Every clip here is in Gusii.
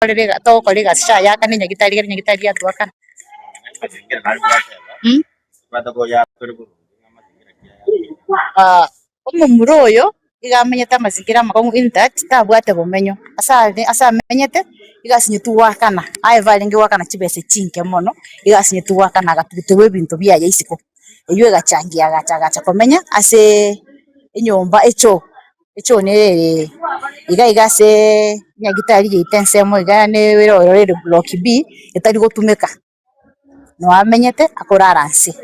Togokorera ega togokora egasi chayakana enyagitari ekero enyagitari yatwakana. Omomura oyo iga amenyete amazingira amakong'u in that tabwate bomenyo, ase are ase amenyete iga asinyetwe goakana, aye barenge goakana chibesa chinke mono, iga asinyetwe goakana agatuguterwa ebinto biaye isiko, eywo egachangia agacha agacha komenya aseee enyomba echoo. Echoo nere iga iga ase nyagitari yaito ensemo iga nere ororo ere block B etari gotumeka, noo amenyete akorara nse.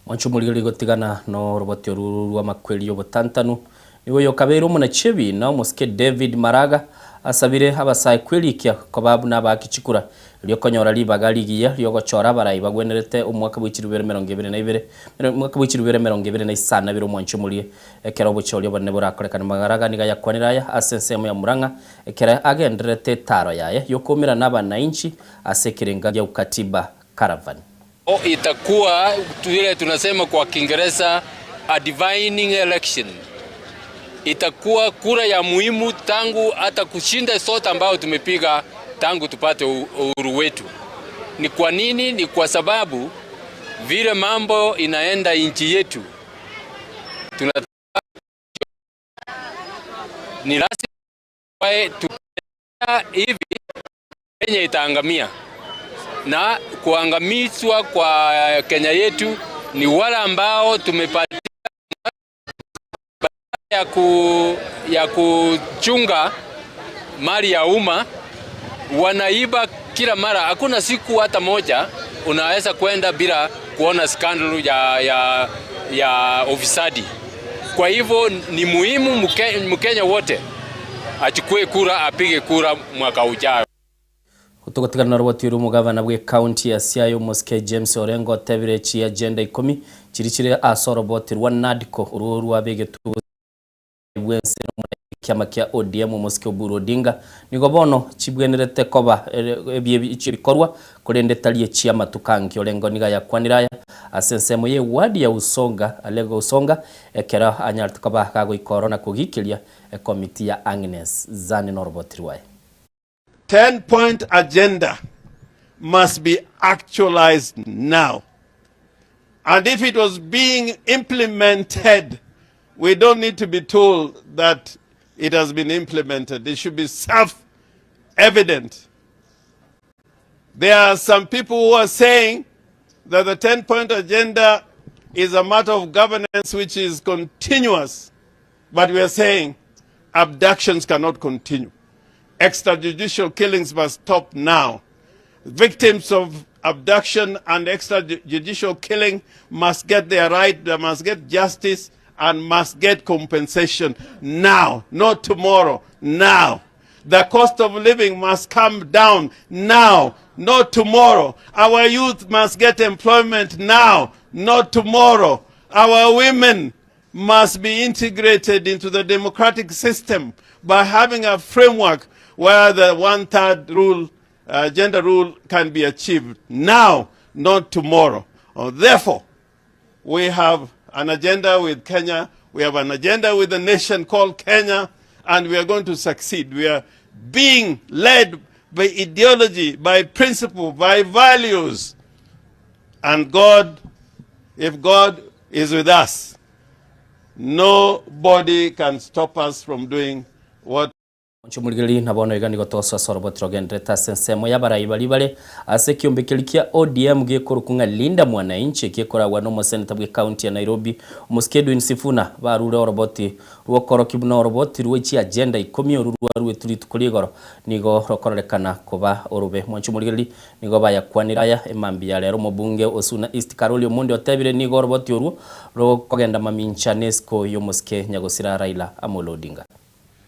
Mwanche omorigereria gotigana noroboti oru rw'amakweri y'obotantanu. Nigo oyo okabeire omonachebi na omosike David Maraga asabire abasae kwerikia koba buna abaaki chikura erio konyora ribaga rigiya riogochora abarai bagwenerete omwaka bwe chilifu ibere emerongo ebere na ibere omwaka bwe chilifu ibere emerongo ebere na isano na ibere omwanche omorie Ekero obochori obonene borakorekane Magaraga nigo ayakwanire aya ase ensemo ya Murang'a, ekero agendererete etaaro yaye y'okoumera n'abanainchi ase ekerenga gia Ukatiba Caravan. Itakuwa vile tunasema kwa Kiingereza a divining election. Itakuwa kura ya muhimu tangu hata kushinda sote ambayo tumepiga tangu tupate uhuru wetu. Ni kwa nini? Ni kwa sababu vile mambo inaenda nchi yetu tunataka ni lazima tukiendelea hivi Kenya itaangamia, na kuangamizwa kwa Kenya yetu ni wale ambao tumepatia ya, ku, ya kuchunga mali ya umma wanaiba kila mara. Hakuna siku hata moja unaweza kwenda bila kuona scandal ya, ya, ya ufisadi. Kwa hivyo ni muhimu Mkenya wote achukue kura, apige kura mwaka ujao. Togotigana noroboti oria omogavana bwe county ya Siaya omosike James Orengo otebire chiagenda ikomi chiria chire ase oroboti rwa NADCO orwo rwabegetwe bw'ense n'omonyakiama kia ODM omosike Oburu Odinga nigo bono chibwenerete koba ebikorwa korende tari echi'amatuko ange. Orengo nigo ayakwanire aya ase ensemo y'eward ya Usonga Alego Usonga ekero anyarete koba gagoika oro na kogikeria ekomiti ya Agnes Zani noroboti rwaye. 10 point agenda must be actualized now. And if it was being implemented, we don't need to be told that it has been implemented. It should be self evident. There are some people who are saying that the 10 point agenda is a matter of governance which is continuous. But we are saying abductions cannot continue. Extrajudicial killings must stop now. Victims of abduction and extrajudicial killing must get their right, they must get justice and must get compensation now, not tomorrow, now. The cost of living must come down now, not tomorrow. Our youth must get employment now, not tomorrow. Our women must be integrated into the democratic system by having a framework where the one-third rule, gender rule can be achieved now, not tomorrow. Therefore, we have an agenda with Kenya, we have an agenda with a nation called Kenya, and we are going to succeed. We are being led by ideology, by principle, by values. And God, if God is with us, nobody can stop us from doing what Inche omorigereria na bono iga nigo togosoa ase oroboti rogendererete ase ensemo y'abarai baria bare ase ekiombe keria kia ODM gekorokwa ng'a Linda Mwananchi ekekoragwa n'omoseneta bw'ecounty ya Nairobi omosike Edwin Sifuna barure oroboti rw'okorokia buna oroboti rwe chiagenda ikomi oru rwaruetwe rituko rigoro nigo rokororekana koba orobe. Mwanche omorigereria Nigo bayakwanire aya emambia ya rero omobunge o Suna East Karoli Omondi otebire nigo oroboti orwo rokogenda mamincha nesiko y'omosike nyagosira Raila Amolo Odinga.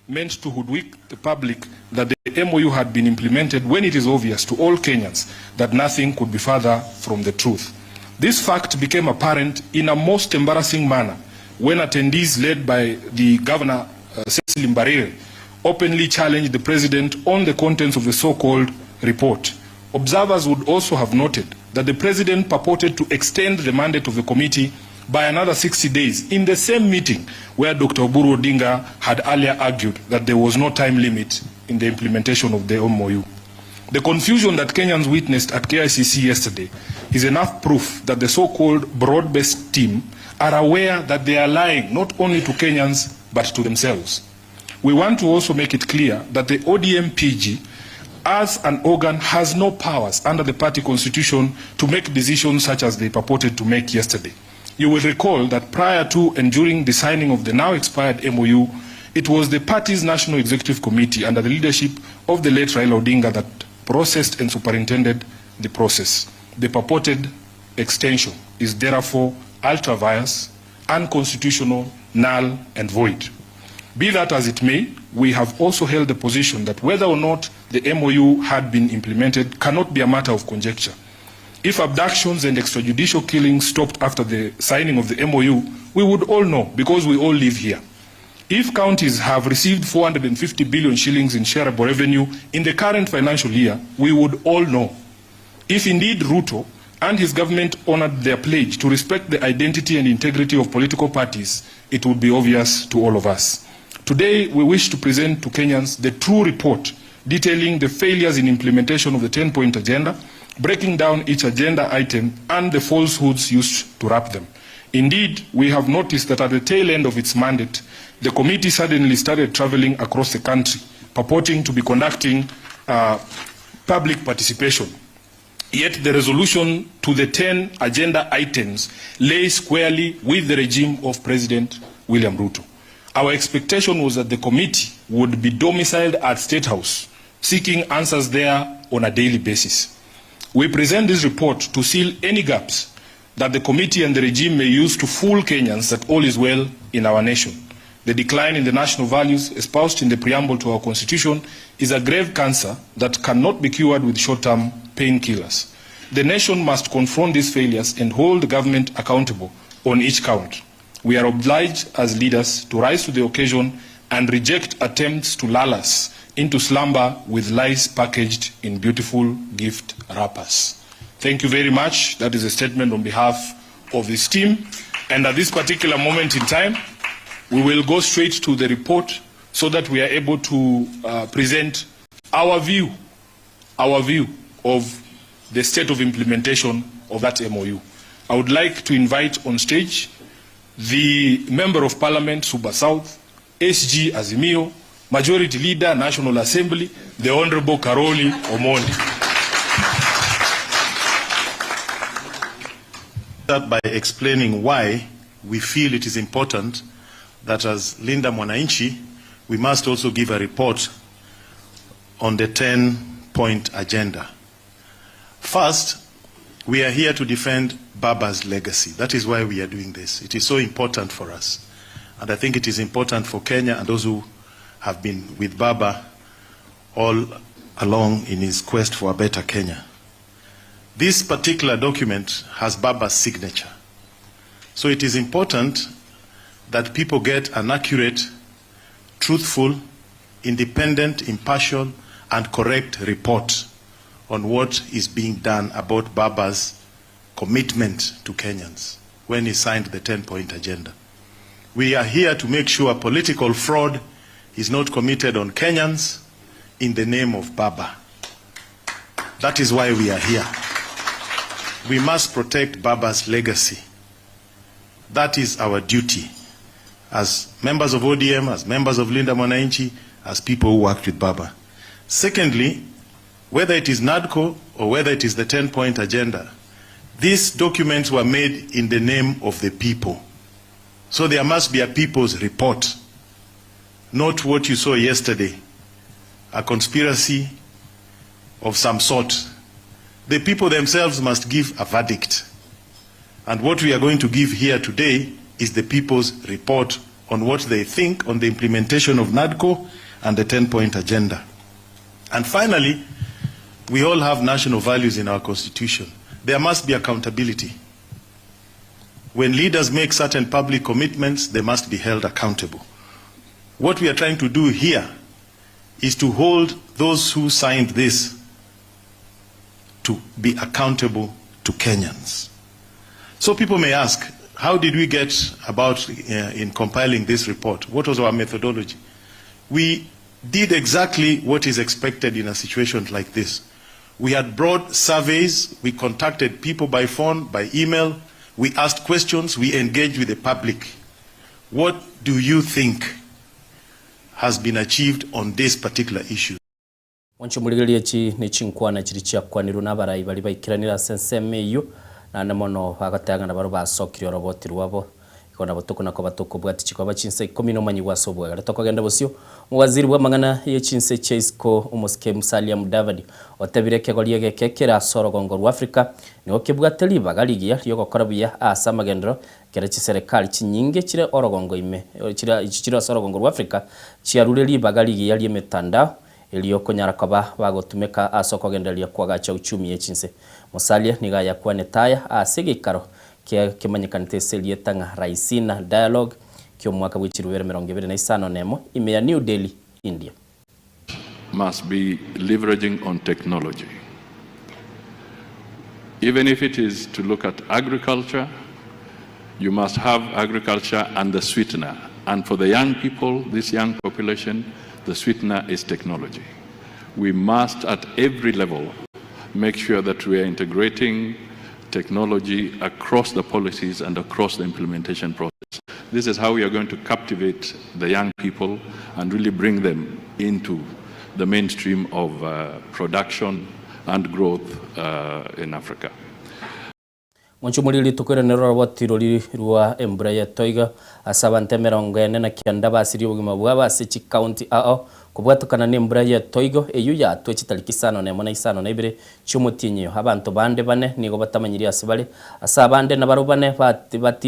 meant to hoodwink the public that the MOU had been implemented when it is obvious to all Kenyans that nothing could be further from the truth. This fact became apparent in a most embarrassing manner when attendees led by the governor uh, Cecily Mbarire openly challenged the president on the contents of the so-called report. Observers would also have noted that the president purported to extend the mandate of the committee by another 60 days in the same meeting where Dr. Oburu Odinga had earlier argued that there was no time limit in the implementation of the MOU. The confusion that Kenyans witnessed at KICC yesterday is enough proof that the so-called broad-based team are aware that they are lying not only to Kenyans but to themselves. We want to also make it clear that the ODM PG as an organ has no powers under the party constitution to make decisions such as they purported to make yesterday. You will recall that prior to and during the signing of the now expired MOU, it was the party's National Executive Committee under the leadership of the late Raila Odinga that processed and superintended the process. The purported extension is therefore ultra vires, unconstitutional, null and void. Be that as it may, we have also held the position that whether or not the MOU had been implemented cannot be a matter of conjecture. If abductions and extrajudicial killings stopped after the signing of the MOU, we would all know because we all live here. If counties have received 450 billion shillings in shareable revenue in the current financial year, we would all know. If indeed Ruto and his government honored their pledge to respect the identity and integrity of political parties, it would be obvious to all of us. Today, we wish to present to Kenyans the true report detailing the failures in implementation of the 10-point agenda, breaking down each agenda item and the falsehoods used to wrap them. Indeed, we have noticed that at the tail end of its mandate, the committee suddenly started traveling across the country, purporting to be conducting uh, public participation. Yet the resolution to the 10 agenda items lay squarely with the regime of President William Ruto. Our expectation was that the committee would be domiciled at State House, seeking answers there on a daily basis. We present this report to seal any gaps that the committee and the regime may use to fool Kenyans that all is well in our nation. The decline in the national values espoused in the preamble to our constitution is a grave cancer that cannot be cured with short-term painkillers. The nation must confront these failures and hold the government accountable on each count. We are obliged as leaders to rise to the occasion and reject attempts to lull us into slumber with lies packaged in beautiful gift wrappers. Thank you very much. That is a statement on behalf of this team. And at this particular moment in time, we will go straight to the report so that we are able to uh, present our view, our view of the state of implementation of that MOU. I would like to invite on stage the Member of Parliament, Suba South, SG Azimio, Majority Leader, National Assembly, the Honorable Caroli Omondi. Start by explaining why we feel it is important that as Linda Mwananchi, we must also give a report on the 10-point agenda. First, we are here to defend Baba's legacy. That is why we are doing this. It is so important for us. And I think it is important for Kenya and those who have been with Baba all along in his quest for a better Kenya. This particular document has Baba's signature. So it is important that people get an accurate, truthful, independent, impartial, and correct report on what is being done about Baba's commitment to Kenyans when he signed the 10-point agenda. We are here to make sure political fraud is not committed on Kenyans in the name of Baba. That is why we are here. We must protect Baba's legacy. That is our duty as members of ODM, as members of Linda Mwananchi, as people who worked with Baba. Secondly, whether it is NADCO or whether it is the 10-point agenda, these documents were made in the name of the people. So there must be a people's report, not what you saw yesterday, a conspiracy of some sort. The people themselves must give a verdict. And what we are going to give here today is the people's report on what they think on the implementation of NADCO and the 10-point agenda. And finally, we all have national values in our constitution. There must be accountability. When leaders make certain public commitments, they must be held accountable. What we are trying to do here is to hold those who signed this to be accountable to Kenyans. So people may ask, how did we get about uh, in compiling this report? What was our methodology? We did exactly what is expected in a situation like this. We had broad surveys, we contacted people by phone, by email, we asked questions, we engaged with the public. What do you think has been achieved on this particular issue? Mwanche morigererie echi nechinkwana chiria chiakwanirwe nabarai baria baikeranire ase ensemo eyio, naende mono bagoteba ng'a nabarabwo basokirie oroboti rwabo. Igo nabo tokona koba tokobwatia chikoba chinsa ikomi nomanyigwa ase obwegare. Tokogenda bosio, omowaziri bw'amang'ana ye chinse chia isiko omosike Musalia Mudavadi otebire ekegori egeke kere ase orogongo rwa Africa nigo kebwate ribaga rigiya ri'ogokora buya ase amagenderero ekero chiserekari chinyinge chire orogongo ime chire chire ase orogongo rwa Africa chiarure ribaga rigiya ri'emetandao erio konyara koba bagotumeka ase okogendereria koagacha uchumi ye chinse. Musalia nigo ayakwanete aya ase egeikaro Kia kemanyekanete ase erieta ng'a Raisina Dialogue ki'omwaka bwe chirubere 21 ime ya New Delhi, India. Must be leveraging on technology. Even if it is to look at agriculture, you must have agriculture and the sweetener. And for the young people, this young population, the sweetener is technology. We must at every level make sure that we are integrating technology across the policies and across the implementation process. This is how we are going to captivate the young people and really bring them into the mainstream of uh, production and growth uh, in Africa. Monche omoriri rituko eri nero oroboti rori rwa embura y'etoigo ase abanto 49 basirie obogima bwabo ase chikaunti ao kobwatokana nembura y'etoigo eyio yatwa chitariki isano nemo na isano na ibere chi'omotienyi oyo. Abanto bande bane nigo batamanyiri ase bare, ase abande nabarabwo bane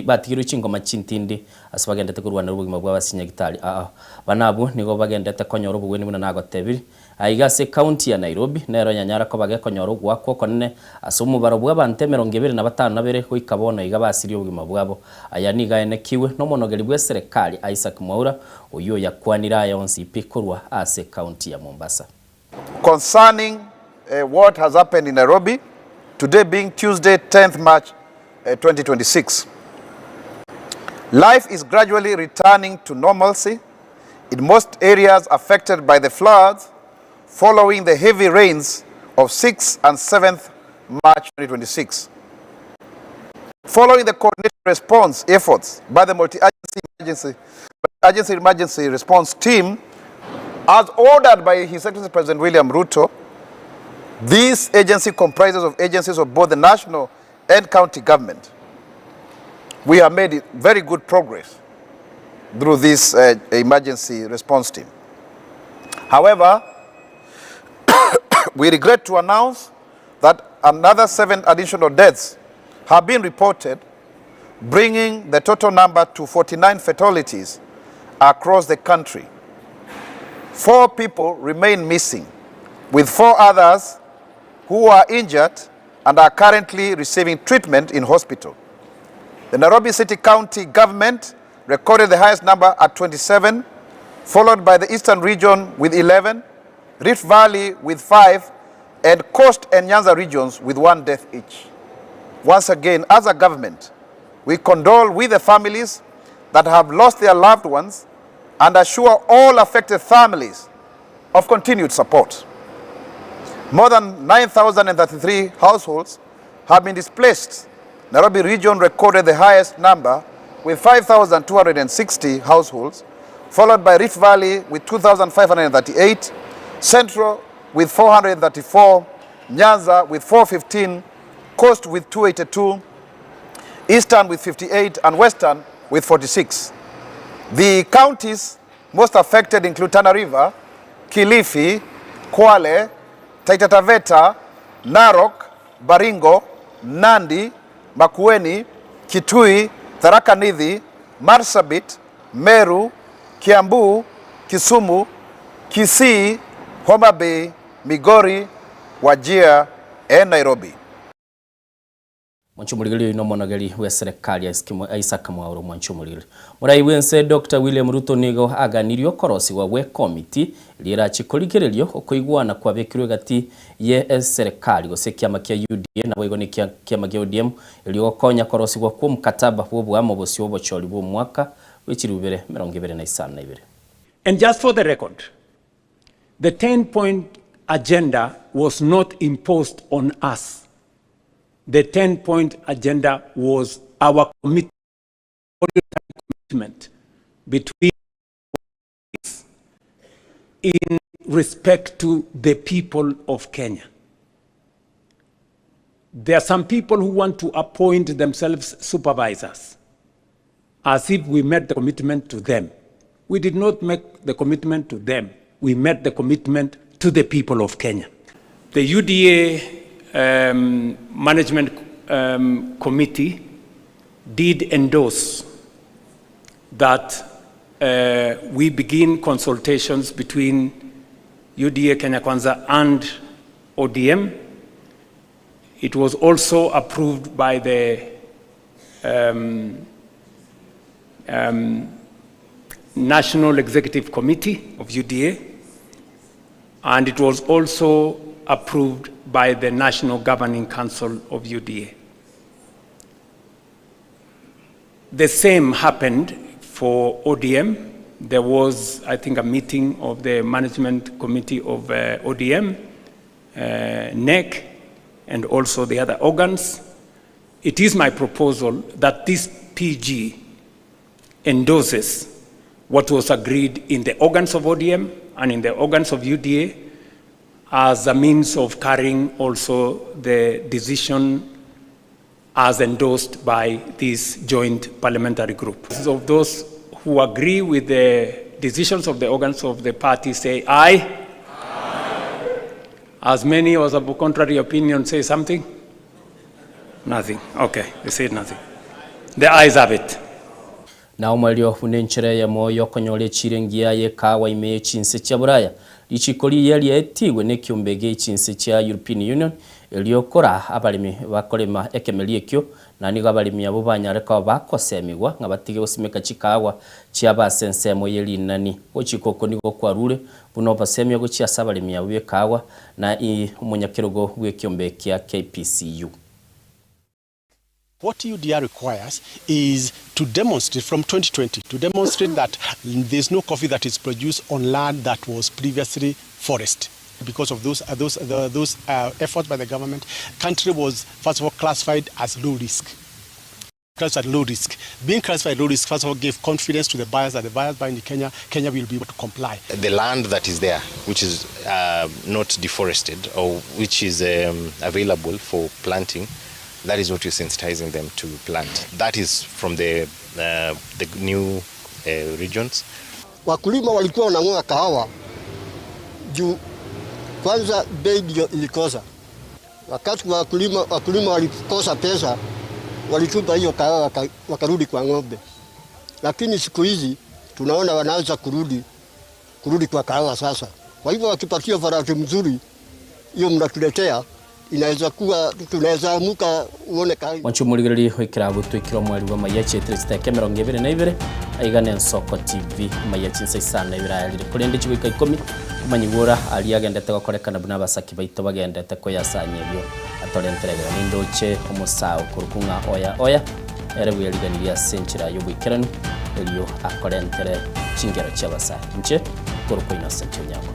batigirwe chingoma chintindi ase bagendete korwanera obogima bwabo ase chinyagitari ao. Bane abwo nigo bagendete konyora obogweni buna nagotebirie. Aiga ase ekaunti ya Nairobi nero yanyara koba gekonyora ogoakwa okonene ase omobaro bw'abanto 25 goika bono iga basirie obogima bwabo. Aya nigo aenekigwe nomonogeri bw'eserekari Isaac Mwaura oyio oyakwanire aya onsi pi korwa ase ekaunti ya Mombasa. Concerning what has happened in Nairobi, today being Tuesday 10th March 2026. Life is gradually returning to normalcy in most areas affected by the floods following the heavy rains of 6th and 7th March 2026. Following the coordinated response efforts by the multi-agency emergency, agency emergency response team, as ordered by His Excellency President William Ruto, this agency comprises of agencies of both the national and county government. We have made very good progress through this uh, emergency response team. However, we regret to announce that another seven additional deaths have been reported, bringing the total number to 49 fatalities across the country. Four people remain missing, with four others who are injured and are currently receiving treatment in hospital. The Nairobi City County government recorded the highest number at 27, followed by the Eastern region with 11, Rift Valley with 5, and Coast and Nyanza regions with one death each. Once again, as a government, we condole with the families that have lost their loved ones and assure all affected families of continued support. More than 9,033 households have been displaced. Nairobi region recorded the highest number with 5,260 households, followed by Rift Valley with 2,538, Central with 434, Nyanza with 415, Coast with 282, Eastern with 58, and Western with 46. The counties most affected include Tana River, Kilifi, Kwale, Taita Taveta, Narok, Baringo, Nandi, Makueni, Kitui, Tharaka Nithi, Marsabit, Meru, Kiambu, Kisumu, Kisii, Homa Bay, Migori, Wajir and Nairobi. Mwanche omorigereria oino omonogeri bw'eserekari Isaac Mwaura Omwanche omorigereria. Morai bw'ense Doctor William Ruto nigo aganirie okorosigwa gw'ekomiti eria erache korigereria okoigwana kwabekirwe egati ye eserekari gose ekiama kia UDA naboigo ne kiama kia ODM erio gokonya korosigwa kw'omkataba bw'oboamo bosio obochori bw'omwaka bwe chilifu ibere emerongo ebere na isano na ibere. And just for the record, the 10 point agenda was not imposed on us. The 10-point agenda was our commitment between in respect to the people of Kenya. There are some people who want to appoint themselves supervisors, as if we made the commitment to them. We did not make the commitment to them. We made the commitment to the people of Kenya. The UDA um, Management um, Committee did endorse that uh, we begin consultations between UDA Kenya Kwanza and ODM. It was also approved by the um, um, National Executive Committee of UDA, and it was also approved by the National Governing Council of UDA. The same happened for ODM. There was, I think, a meeting of the management committee of uh, ODM, uh, NEC, and also the other organs. It is my proposal that this PG endorses what was agreed in the organs of ODM and in the organs of UDA as a means of carrying also the decision as endorsed by this joint parliamentary group. Of those who agree with the decisions of the organs of the party say aye. aye. As many as of contrary opinion say something? Nothing. Okay, they say nothing. The ayes have it. Na omoerio buna enchera eyemo y'okonyora echiro engiya y'ekahawa ime ye chinse chia Buraya. Richiko riiya riaetigwe nekiombe gie chinse chia European Union erio koraa abaremi bakorema ekemeri ekio na nigo abaremi abwo banyare koba bakosemigwa ng'a batige gosimeka chikahawa chiabo ase ensemo ye rinani. Gochika oko nigo kwarure buna obosemia gochia ase abaremi abwo b'ekahawa na omonyakerogo bw'ekiombe kia KPCU. What EUDR requires is to demonstrate from 2020, to demonstrate that there's no coffee that is produced on land that was previously forest. Because of those, uh, those, uh, those uh, efforts by the government, country was first of all classified as low risk. Classified low risk. Being classified low risk, first of all, gave confidence to the buyers that the buyers buying in Kenya, Kenya will be able to comply. The land that is there, which is uh, not deforested or which is um, available for planting, that is what we're sensitizing them to plant. That is from the, uh, the new uh, regions. Wakulima walikuwa wanang'oa kahawa juu kwanza bei ndio ilikosa. Wakati wakulima, wakulima walikosa pesa, walitupa hiyo kahawa waka, wakarudi kwa ng'ombe, lakini siku hizi tunaona wanaanza kurudi kurudi kwa kahawa sasa. Kwa hivyo wakipatia farasi mzuri hiyo mnatuletea inaweza kuwa tunaweza amuka uone kahawa. Mwanche omorigereria goikera abwo twikire omweri bw'amaiya chietire chiteka emerongo ebere na ibere aiga na Ensoko TV amaiya chinsa isano na ibere ayarire korende chigoika ikomi omanyigwa aria agendete gokorekana buna abasaki baito bagendete koyasanya ebio atorentere egere nindoche omosaa okorokwa ng'a oya oya ere bweriganirie ase enchera y'oboikeranu erio akorentere chingero chi'abasae inche nkorokwa Innocent Onyango.